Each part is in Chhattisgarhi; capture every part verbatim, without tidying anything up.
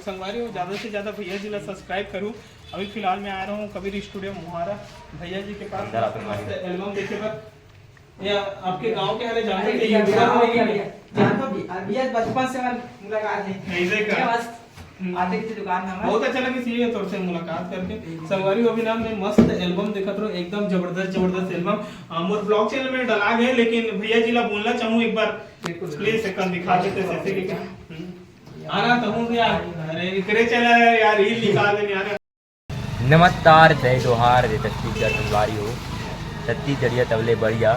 संगवारी हो, ज्यादा से ज्यादा भैया जी ला सब्सक्राइब करूँ। अभी फिलहाल मैं आ रहा हूँ कबीर स्टूडियो मोहारा, भैया जी के पास अंदर आते हैं। मस्त एल्बम देखे बर। या आपके गांव के हरे, जानते अरे थे, भैया, YouTuber भैया, हो भैया, लेकिन भैया, जानता हूँ भैया, भैया बचपन से हमारी मुलाकात है। ऐसे का? भैया बस हम्म। आते थे दुकान में हमारे। बहुत अच्छा लगे सीए तोर से मुलाकात करके। हम्म। संगवारी हो, अभी ना मैं मस्त एल्बम देखत रहो, एकदम जबरदस्त, जबरदस्त एल्बम। आ, मोर ब्लॉग चैनल में डला गए, लेकिन भैया जी ला बोलना चाहूँ एक बार, बिल्कुल, बिल्कुल। प्लीज एक दिखा देते, जैसे कि हम्म। आना तो हूँ भैया, अरे करे चला है यार, रील निकाल दे यार। नमस्कार, जय जोहार, जय छत्तीसगढ़। संगवारी हो, छत्तीसगढ़िया तबले बढ़िया।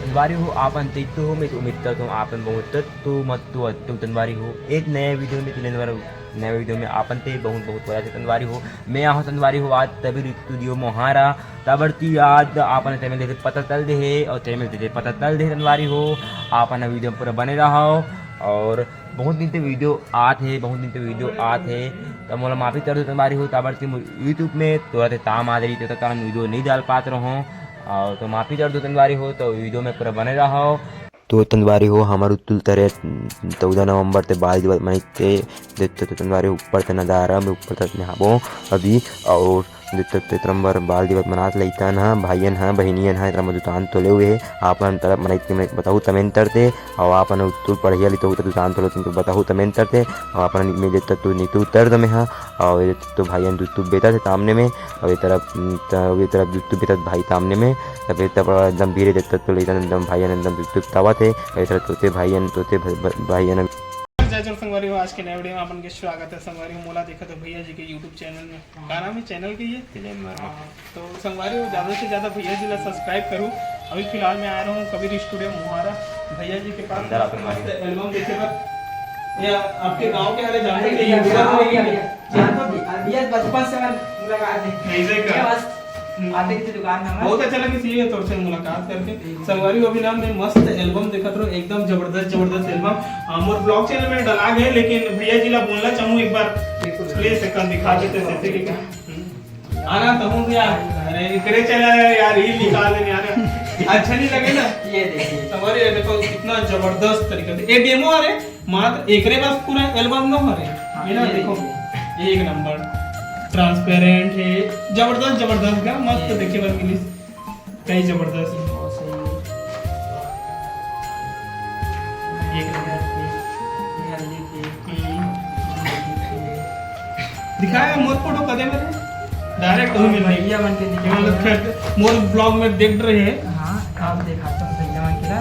संगवारी हो, आपन तैतो हो, मैं तो उम्मीद करता हूँ आपन बहुत तो मत तो अत्तो। संगवारी हो, एक नया वीडियो में तुले नया वीडियो में आपन ते बहुत बहुत बड़ा से। संगवारी हो, मैं आहूँ संगवारी हो आज कबीर स्टूडियो मोहारा। काबर कि आज आपन चैनल देखे पता चल दे हे और चैनल देखे पता चल दे हे संगवारी हो, आपन वीडियो में पूरा बने रहो। और बहुत दिन से वीडियो आत हे, बहुत दिन से वीडियो आत हे, तो मोला माफी कर दो संगवारी हो, काबर कि मोर YouTube में थोड़ा से काम आ रही, तो कारण वीडियो नहीं डाल पात रहो। और तो माफी कर दो संगवारी हो, तो वीडियो में पूरा बने रहो। तो संगवारी हो, हमर उत्तुल तरे चौदह नवंबर ते बाल दिवस मनाइते, देख तो संगवारी हो, ऊपर से नजारा में ऊपर तक नहाबो अभी। और देख तो तेतरम बर बाल दिवस मनात लइकन ह, भाईयन ह, बहिनियन ह, तेतरम दुकान तोले हुए हे। आपन तरफ मनाइत के मैं बताहू तमेन तरते, और आपन उत्तुल पढ़िया लिखो तो दुकान तोले तुमको बताहू तमेन तरते, और आपन में देख तो नीतू उतर दमे हा, और ये तो भाईयन दूध तू बेचत हे सामने में, और ये तरफ, ये तरफ दूध तू बेचत भाई सामने में, तब ये तरफ एकदम भीड़ हे, देख तो लइकन एकदम भाईयन एकदम दूध तू तावत हे, और ये तरफ तोते भाईयन, तोते भ-, भ-, भाईयन। जय जोहार संगवारी हो, आज के नए वीडियो में आपन के स्वागत है संगवारी हो। मोला देखत हो भैया जी के YouTube चैनल में, का नाम है चैनल के ये? दिलेन वर्मा। हाँ, तो संगवारी हो, ज्यादा से ज्यादा भैया जी ला सब्सक्राइब करूँ। अभी फिलहाल मैं आ रहा हूँ कबीर स्टूडियो मोहारा, भैया जी के पास अंदर आते हैं। मस्त एल्बम देखे बर। या आपके गांव के हरे, जानते अरे थे, भैया, YouTuber हो भैया, लेकिन भैया, जानता हूँ भैया, भैया बचपन से हमारी मुलाकात है। ऐसे का? भैया बस हम्म। आते थे दुकान में हमारे। बहुत अच्छा लगे सीए तोर से मुलाकात करके। हम्म। संगवारी हो, अभी ना मैं मस्त एल्बम देखत रहो, एकदम जबरदस्त, जबरदस्त एल्बम। आ, मोर ब्लॉग चैनल में डला गए, लेकिन भैया जी ला बोलना चाहूँ एक बार, बिल्कुल। प्लीज एक दिखा देते, जैसे कि क्या? हम्म। आना तो हूँ भैया, अरे करे चला है यार, रील निकाल दे यार, अच्छा नहीं लगे ना। ये देखिए। संगवारी हो, देखो कितना जबरदस्त तरीका से ये डेमो आ रहे, मात्र एकरे पास पूरा एल्बम न हरे। हाँ, ये ना ये देखो, देखिए। एक नंबर ट्रांसपेरेंट है, जबरदस्त, जबरदस्त गा, मस्त ये। देखे बर मिलिस, कई जबरदस्त। बहुत सही। एक नंबर। ये हल्दी के। हम्म। दिखाया मोर फोटो कदे मेरे? डायरेक्ट वही मिल रही। भैया मन के दिखाया। ये मतलब खैर, मोर ब्लॉग में देख रहे हैं। हाँ, आप दिखाते हो भैया मन के ला।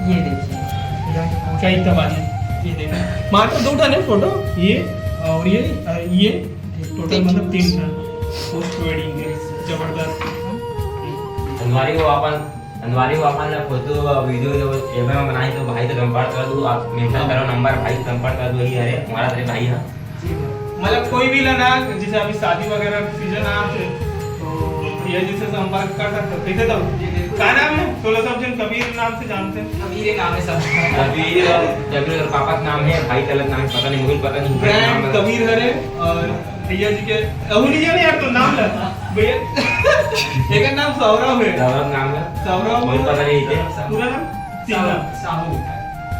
ये देखिए, भैया के पोस्ट। कई तबाही। ये देखो, मात्र दो ठन है फोटो, ये और ये, और ये। ठीक। टोटल तीन मतलब तीन ठन। पोस्ट वेडिंग है, जबरदस्त। संगवारी हो, आपन संगवारी हो, आपन ला फोटो, वीडियो, एल्बम बनाए तो भाई तो संपर्क कर दो, आप मेंशन करो नंबर, भाई संपर्क कर दो, ही हरे, हमारा तेरे भाई है। जी। मतलब कोई भी ला ना, जैसे अभी शादी वगैरह सीजन आ रहे, तो भैया जी से संपर्क कर सकते हो। कैसे तो? जी, बिल्कुल। क्या नाम है? सोलह सौ जन कबीर नाम से जानते हैं। कबीर नाम है सब। कबीर और, कबीर और पापा का नाम है, भाई का अलग नाम है, पता नहीं, मुझे पता नहीं, ब्रांड नाम है। कबीर हरे और भैया जी के, अहू नहीं जाने यार, तो नाम ला। भैया, एक नाम सौरभ है। सौरभ नाम है। सौरभ कोई पता नहीं इसे। पूरा नाम? सिन्हा। साहू।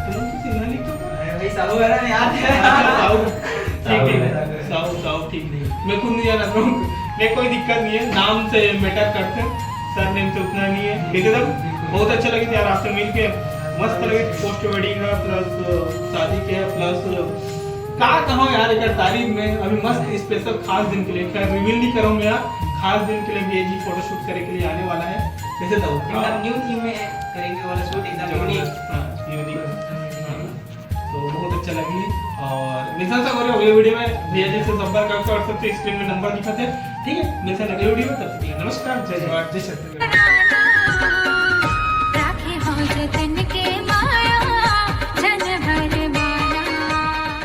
तुम तो सिन्हा लिख दो। अरे भाई, साहू है ना यार। साहू। ठीक, साहू ठीक। है। साहू, साहू, ठीक नहीं। मैं खुद नहीं जाना, मैं कोई दिक्कत नहीं है, नाम से मैटर करते हैं, सरनेम से उतना नहीं है। ठीक है सर, बहुत अच्छा लगे यार आपसे मिलके, मस्त लगे। पोस्ट वेडिंग है प्लस शादी के है प्लस का कहो यार, एक तारीख में अभी मस्त स्पेशल खास दिन के लिए, खैर रिवील नहीं करूँ मैं यार, खास दिन के लिए भी ये जी फोटोशूट करे के लिए आने वाला है। कैसे था वो? एकदम न्यू थीम में करेंगे वाला शूट, एकदम यूनिक। हाँ, यूनिक। हाँ। तो बहुत अच्छा लगी और मिलता था अगले वीडियो में। भैया जी से संपर्क कर सकते हो, स्क्रीन में नंबर दिखाते हैं। ठीक है, मिलते हैं अगले वीडियो में, तब तक के लिए नमस्कार, जय जोहार, जय छत्तीसगढ़।